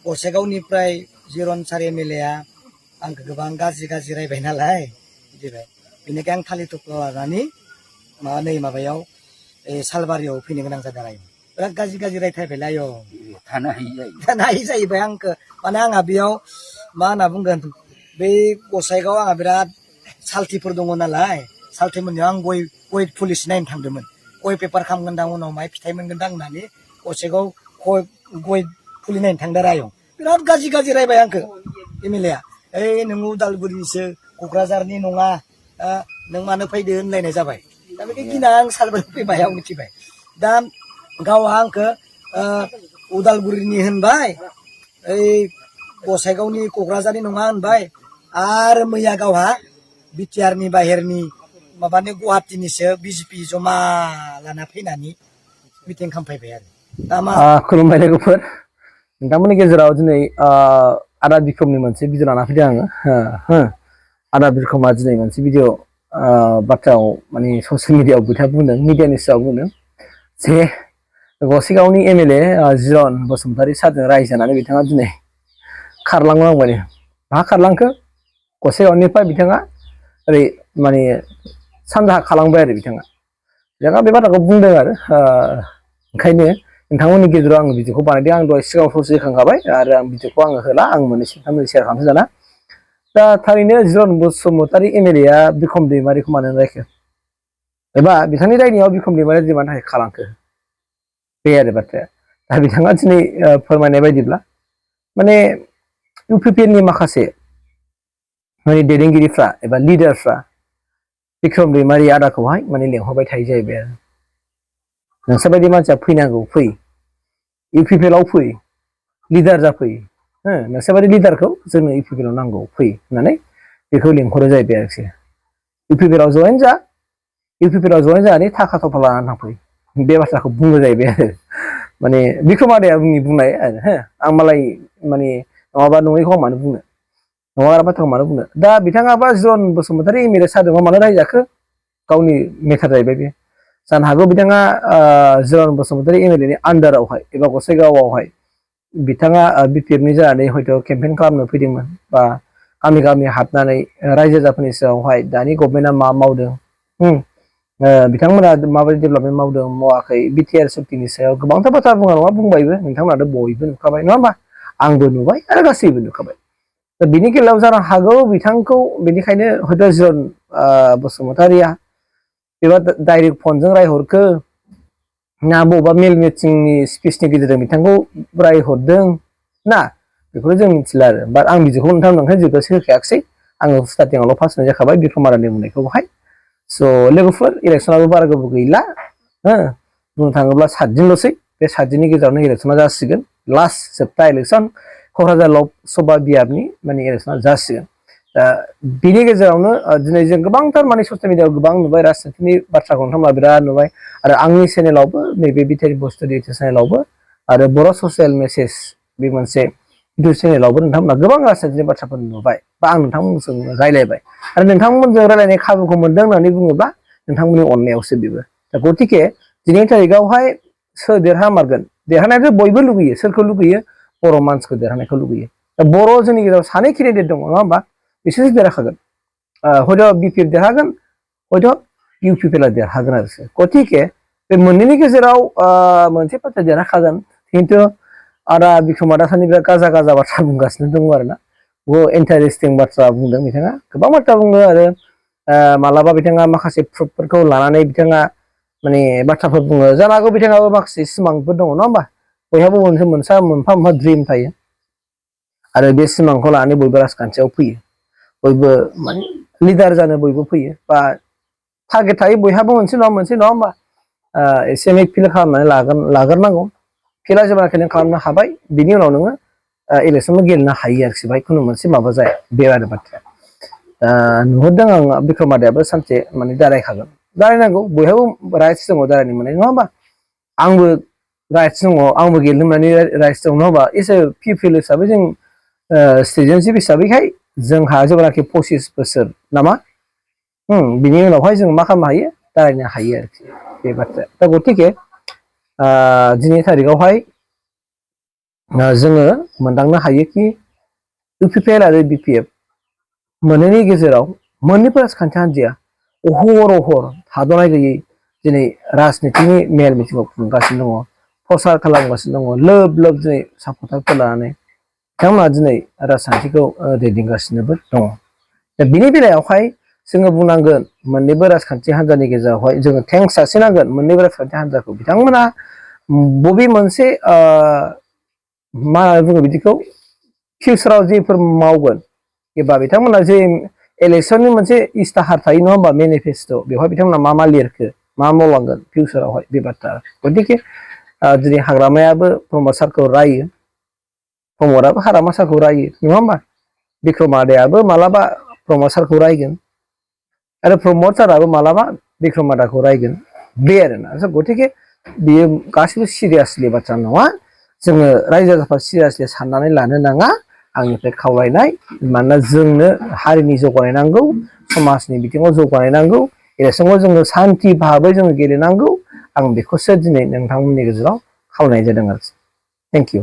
गसाइगावनिफ्राय जिरन सार MLA आ आंखौ गोबां गाज्रि रायबाय नालाय बिदिबाय बेनिखाय आं थालिर थख्ला लानानै माबायाव सालबारियाव फैनो गोनां जादों आरो बिराद गाज्रि रायथायबायलाय थानो हायि जाहैबाय आंखौ माने आंहा बेयाव मा होनना बुंगोन बे गसाइगाव आंहा बिराद साल्थिफोर दङ नालाय साल्थि मोननायाव आं गय पुलिस नायनो थांदोंमोन गय पेपार खालामगोनदां उनाव माय फिथाइ मोनगोनदां होननानै गसाइगाव गय फुलि नायनो थांदों आरो आयं बिराद गाज्रि रायबाय आंखौ एमएलए आ ओइ नों उदालगुरिसो क'क्राझारनि नङा नों मानो फैदो होनलायनाय जाबाय दा बेखौ गिना आं सालबारि फैबाय आं मिथिबाय दा गावहा आंखौ उदालगुरिनि होनबाय ओइ गसाइगावनि क'क्राझारनि नङा होनबाय आरो मैया गावहा बिटिआरनि बाहेरनि माबानि गुवाहाटीनिसो बिजेपि जमा लाना फैनानै मिटिं खालामफैबाय आरो दा मा खुलुमबाय लोगोफोर नोंथांमोननि गेजेराव दिनै आदा बिक्रमनि मोनसे भिडिअ लाना फैदों आङो आदा बिक्रमा दिनै मोनसे भिडिअ बाथ्रायाव माने ससियेल मिडियायाव बिथाङा बुंदों मिडियानि सायाव बुंदों जे गसाइगावनि एमएलए जिरन बसुमतारी सारजों रायजानानै बिथाङा दिनै खारलांनांबाय मा खारलांखो गसाइगावनिफ्राय बिथाङा ओरै माने सानजाहा खालांबाय आरो बिथाङा बे बाथ्राखौ बुंदों आरो ओंखायनो नोंथांमोननि गेजेराव आङो भिडिअखौ बानायदों आं दहाय सिगाङाव ससे होखांखाबाय आरो आं भिडिअखौ आङो होला आं मोननैसो शेयार खालामसै दाना दा थारैनो जिरन बसुमतारी एमएलए आ बिक्रम दैमारिखौ मानो रायखो एबा बिथांनि रायनायाव बिक्रम दैमारिया मानि थाखाय खालांखो बे आरो बाथ्राया दा बिथाङा दिनै फोरमायनाय बायदिब्ला माने इउपिपिएलनि माखासे माने दैदेनगिरिफ्रा एबा लिडारफ्रा बिक्रम दैमारि आदाखौहाय माने लेंहरबाय थायो जाहैबाय आरो नोंसोर बायदि मानसिया फैनांगौ फै इउपिपिएलआव फै लिडार जाफै नोंसोर बायदि लिडारखौ जोंनो इउपिपिएलआव नांगौ फै होननानै बेखौ लेंहरो जाहैबाय आरोखि इउपिपिएलआव जयेन जानानै थाखा थफा लानानै थांफै बे बाथ्राखौ बुङो जाहैबाय आरो माने बिक्रम आदाया बुंनाय आरो आं मालाय माने नङाबा नङैखौ मानो बुंनो नङा बाथ्राखौ मानो बुंनो दा बिथाङाबा जिरन बसुमतारी एमएलए सारजों मानो रायजाखो गावनि मेटार जाहैबाय बे जानो हागौ बिथाङा जिरन बसुमतारी एमएलए नि आन्दारावहाय एबा गसाइगावआवहाय बिथाङा बिपिएफनि जानानै हयथ' केम्पेइन खालामनो फैदोंमोन बा गामि हाबनानै रायजो राजाफोरनि सायावहाय दानि गभर्नमेन्टआ मा मावदों बिथांमोना माबायदि डेभेलपमेन्ट मावदों मावाखै बिटिआर सुक्तिनि सायाव गोबांथार बाथ्रा बुंबायबो नोंथांमोनाथ' बयबो नुखाबाय नङा होमबा आंबो नुबाय आरो गासैबो नुखाबाय दा बिनि बेलायाव जानो हागौ बिथांखौ बेनिखायनो हयथ' जिरन बसुमतारीया एबा डाइरेक्ट फनजों रायहरखो ना बबेबा मेल मिटिंनि स्पिचनि गेजेरजों बिथांखौ रायहरदों ना बेखौ जों मिथिला आरो बाट आं बिदिखौ नोंथांमोनखौ जेबोसो होखायाखिसै आङो स्टार्टिंआवल' फार्स्ट होनाय जाखाबाय बिक्रम आदानि बुंनायखौहाय स' लोगोफोर इलेक्सनाबो बारा गोबाव गैला बुंनो थाङोब्ला 7 दिनल'सै बे 7 दिननि गेजेरावनो इलेक्सना जासिगोन लास्ट जोबथा इलेक्सन क'क्राझार लक सभा बियाबनि माने इलेक्सना जासिगोन दा बिनि गेजेरावनो दिनै जों गोबांथार माने ससियेल मिडियायाव गोबां नुबाय राजनितिनि बाथ्राखौ नोंथांमोना बिराद नुबाय आरो आंनि चेनेलावबो नैबे बिटिआर बस्तु डिजिटेल चेनेलावबो आरो बर' ससियेल मेसेज बे मोनसे इउटुब चेनेलावबो नोंथांमोना गोबां राजनितिनि बाथ्राफोर नुबाय बा आं नोंथांमोनजों रायलायबाय आरो नोंथांमोनजों रायलायनाय खाबुखौ मोनदों होननानै बुङोब्ला नोंथांमोननि अननायावसो बेबो दा गतिके दिनैनि थारिखआवहाय सोर देरहामारगोन देरहानायखौ बयबो लुगैयो सोरखौ लुगैयो बर' मानसिखौ देरहानायखौ लुगैयो दा बर' जोंनि गेजेराव 2 केन्डिडेट दङ नङा होमबा बिसोरसो देरहाखागोन हयथ' बिपिएफ देरहागोन हयथ' इउपिपिएलआ देरहागोन आरो गतिके बे मोननैनि गेजेराव मोनसे पार्टिया देरहाखागोन खिन्थु आदा बिक्रम आदा सानि बिराद गाजा बाथ्रा बुंगासिनो दङ आरोना इन्टारेस्टिं बाथ्रा बुंदों बिथाङा गोबां बाथ्रा बुङो आरो मालाबा बिथाङा माखासे प्रुफफोरखौ लानानै बिथाङा माने बाथ्राफोर बुङो जानो हागौ बिथाङाबो माखासे सिमांफोर दङ नङा होमबा बयहाबो मोनफा ड्रिम थायो आरो बे सिमांखौ लानानै बयबो राजखान्थियाव फैयो बयबो माने लिडार जानो बयबो फैयो बा टारगेट थायो बयहाबो मोनसे नङा होमबा एसे एनै फिल खालामनानै लाग्रोनांगौ फिला जेब्लाखि नों खालामनो हाबाय बिनि उनाव नोङो इलेक्सनबो गेलेनो हायो आरोखि बाहाय खुनु मोनसे माबा जाया बे आरो बाथ्राया नुहुरदों आं बिक्रम आदायाबो सानसे माने दारायनांगौ बयहाबो राइट्स दङ दारायनो मोननाय नङा होमबा आंबो राइट्स दङ आंबो गेलेनो मोननायनि राइट्स दङ नङा होमबा एस ए पिपिएल हिसाबै जों सिटिजेनशिप हिसाबैहाय जोंहा जेब्लानाखि 25 बोसोर नामा बिनि उनावहाय जों मा खालामनो हायो दारायनो हायो आरोखि बे बाथ्राया दा गतिके दिनै थारिखआवहाय जोङो मोनदांनो हायो कि इउपिपिएल आरो बिपिएफ मोननैनि गेजेराव मोननैबो राजखान्थि हान्जाया अहर थाद'नाय गैयै दिनै राजनितिनि मेल मिथिंखौ खुंगासिनो दङ प्रसार खालामगासिनो दङ लोब दिनै सापर्टारफोर लानानै बिथांमोना दिनै राजखान्थिखौ दैदेनगासिनोबो दङ दा बिनि बेलायावहाय जोङो बुंनांगोन मोननैबो राजखान्थि हान्जानि गेजेरावहाय जोङो थेंक्स जासिनांगोन मोननैबो राजखान्थि हान्जाखौ बिथांमोना बबे मोनसे मा होनना बुङो बिदिखौ फिउचाराव जेफोर मावगोन एबा बिथांमोना जे इलेक्सननि मोनसे इस्ताहार थायो नङा होमबा मेनिफेस्ट' बेवहाय बिथांमोना मा लिरखो मा मावलांगोन फिउचारावहाय बे बाथ्रा गतिके दिनै हाग्रामायाबो प्रमद सारखौ रायो प्रमदआबो हाग्रामा सारखौ रायो नङा होमबा बिक्रम आदायाबो मालाबा प्रमद सारखौ रायगोन आरो प्रमद साराबो मालाबा बिक्रम आदाखौ रायगोन बे आरोना गतिके बेयो गासिबो सिरियासलि बाथ्रा नङा जोङो रायजो राजाफ्रा सिरियासलि साननानै लानो नाङा आंनिफ्राय खावलायनाय मानोना जोंनो हारिनि जौगानाय नांगौ समाजनि बिथिङाव जौगानाय नांगौ इलेक्सनखौ जोङो सान्थि भाबै जोङो गेलेनांगौ आं बेखौसो दिनै नोंथांमोननि गेजेराव खावलायनाय जादों आरो थेंक इउ